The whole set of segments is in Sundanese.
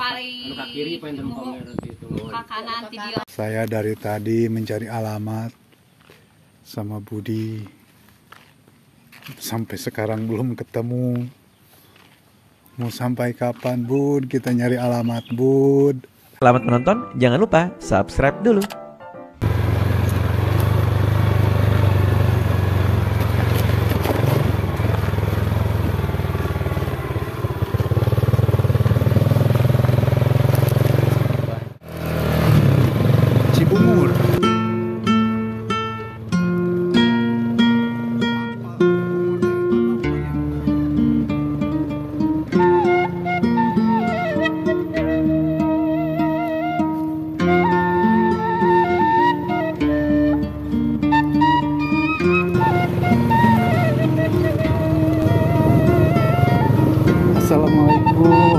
Kiri kanan video. Saya dari tadi mencari alamat sama Budi, sampai sekarang belum ketemu. Mau sampai kapan, Bud? Kita nyari alamat, Bud. Selamat menonton, jangan lupa subscribe dulu. Cibungur. Assalamualaikum.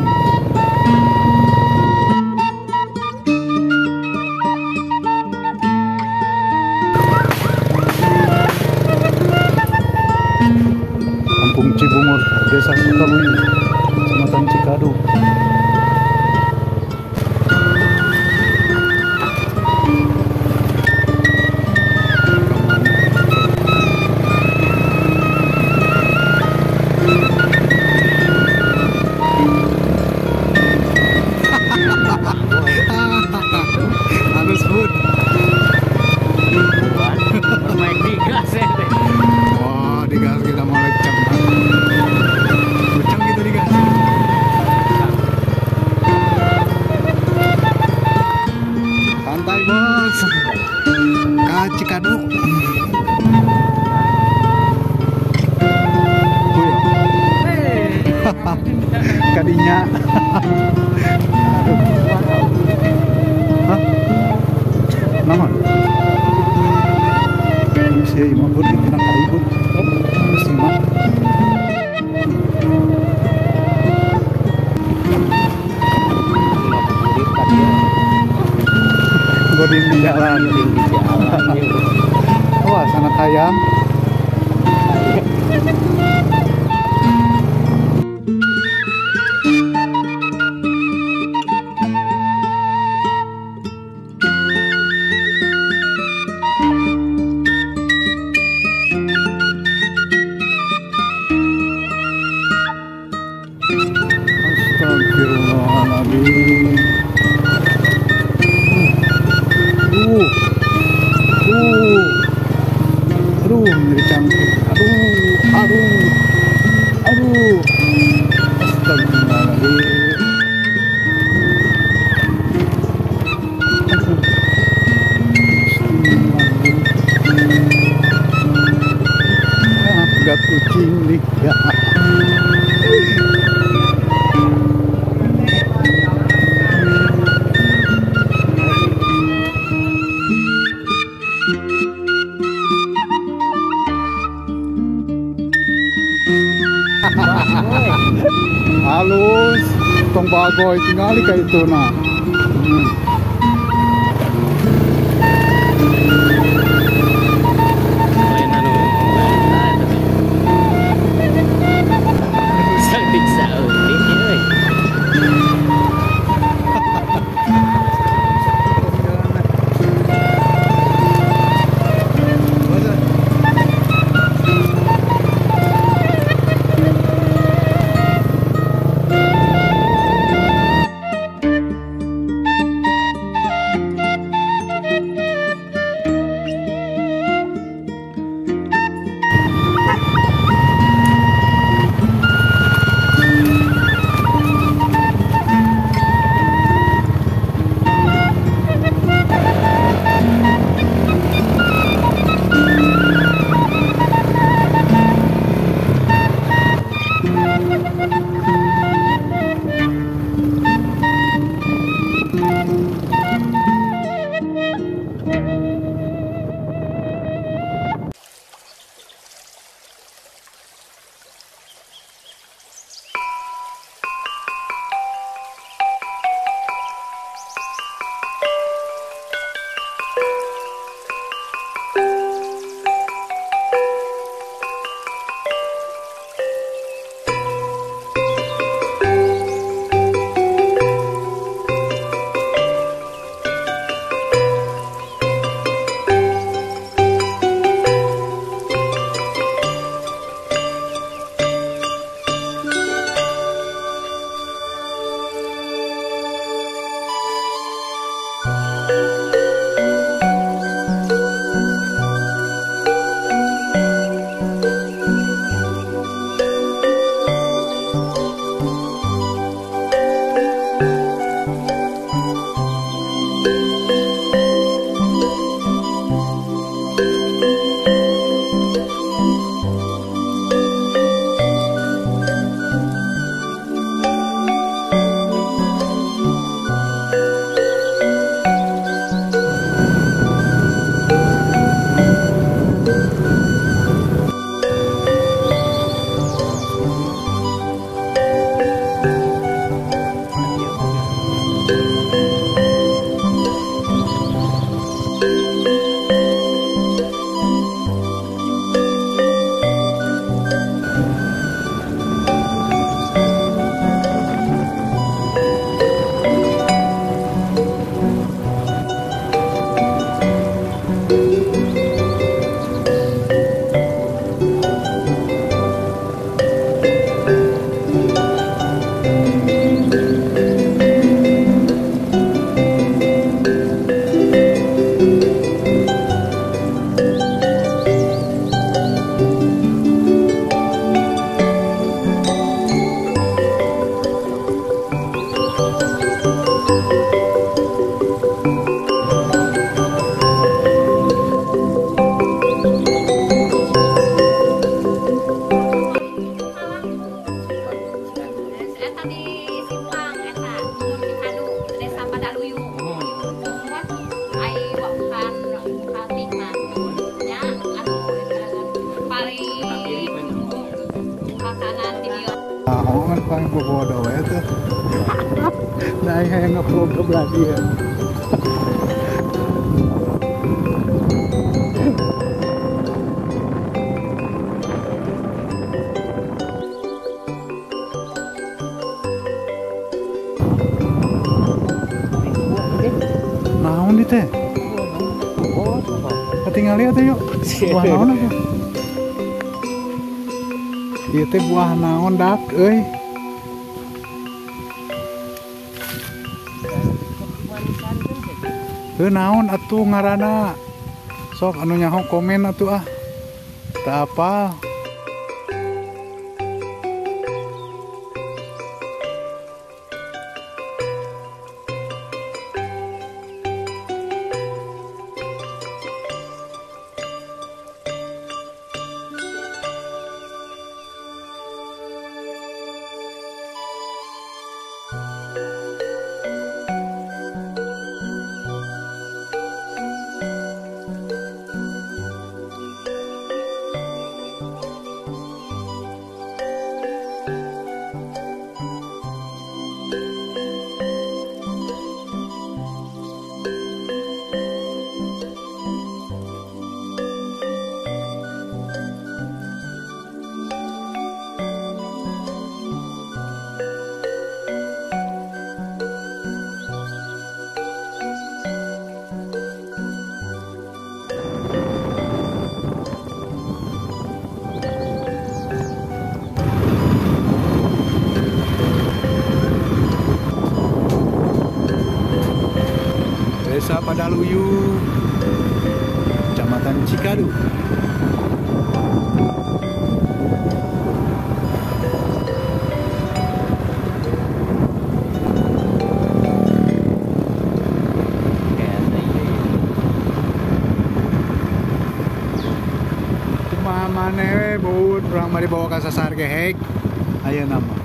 Kampung Cibungur, Desa Sukaluyu, Kecamatan Cikadu. Halus, Bud. Bermain digas ya. Oh, digas kita mau leceng. Leceng gitu digas. Santai, bos. Ka Cikadu. Kadinya. Aduh. Hah? Naon? Ini sih imah Bud, tenang ka ibu. Terus imah. Godin di jalan. Wah, sana tayang. Astagfirullahaladzim. Aduh, nyeri cangkir. Aduh, aduh, aduh. Astagfirullahaladzim. Aduh. Astagfirullahaladzim. Gak kucing nih. Halus, tong bagoy tingali ka ito na. Naon paling bobodo we teh. Nah, hayang ngevlog ke belah dieu. Naon di teh? Ketinggalan atuh yuk. Buah naon atuh? Ieu teh buah naon dak euy. Heuh naon atuh ngaranna? Sok anu nyaho komen atuh ah. Teu apal. Desa Padaluyu, Kecamatan Cikadu. Kumaha maneh we baut urang mah dibawa ka sasar gehek. Ayeuna mah.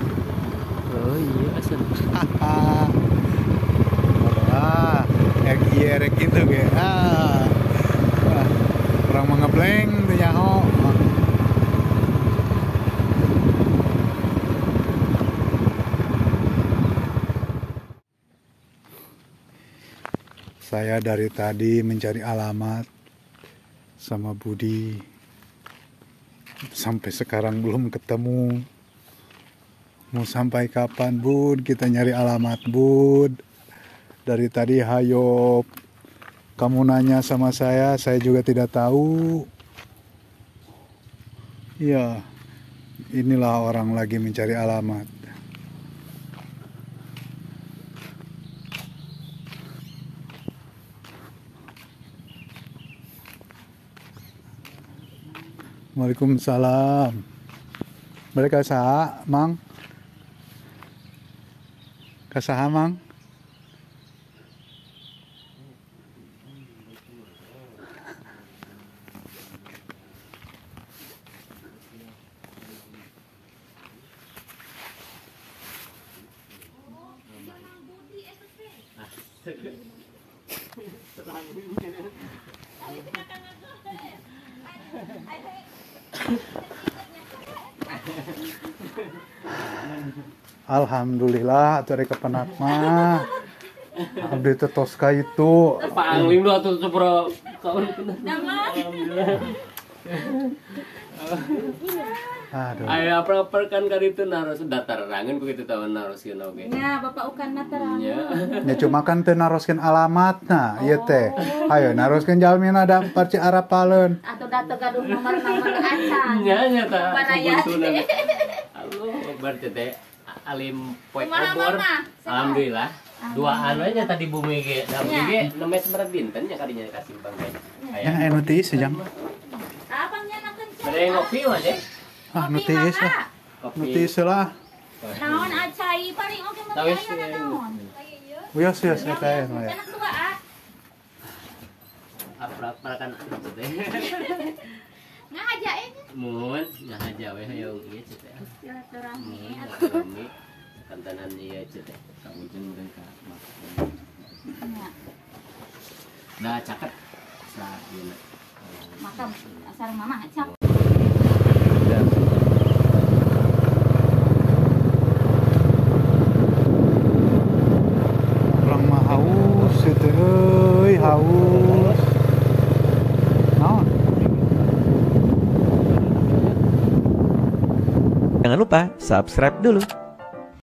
Oh iya asa. Ah, iya rek gitu ge. Ah. Urang mah ngebleng teu nyaho. Saya dari tadi mencari alamat sama Budi. Sampai sekarang belum ketemu. Mau sampai kapan, Bud? Kita nyari alamat, Bud. Dari tadi hayo kamu nanya sama saya juga tidak tahu. Ya, inilah orang lagi mencari alamat. Waalaikumsalam. Mereka saha, Mang? Kasaha, Mang? Alhamdulillah atuh rek kepenak mah. Abdi teh tos ka itu. Pangling lu atuh sabaraha kaun. Alhamdulillah. Aduh. Aya apa-apa kan kali itu naros datar rangan ku kitu tawa naroskeun oge. Nya bapak ukan natarang. Nya cuma kan teu naroskeun alamatna ieu teh. Ayo naroskeun jalmina da parci arapaleun. Atau da teu gaduh nomor-nomor acan. Nya nya tah. Allah akbar teh alim poek obor. Alhamdulillah. Duaan we nya tadi bumi ge. Da bumi ge nembe sabaraha dinten nya kadinya ka simpang ge. Yang anu tiis jang. Apang nya nakeun. Bade ngopi mah teh. Ah, nu tiis lah. Nu tiis lah. Naon acai paling oge mah aya naon. Wios wios eta ya. Enak dua ah. Aprak-aprakan teh. Ngahaja eh. Mun ngahaja we hoyong ieu teh. Silaturahmi. Silaturahmi. Kantanan ieu teh. Ka ujung dan ka makam. Nah, caket sa ieu. Makam sareng mama cak. Urang mah haus teh euy, haus. Naon? Jangan lupa subscribe dulu.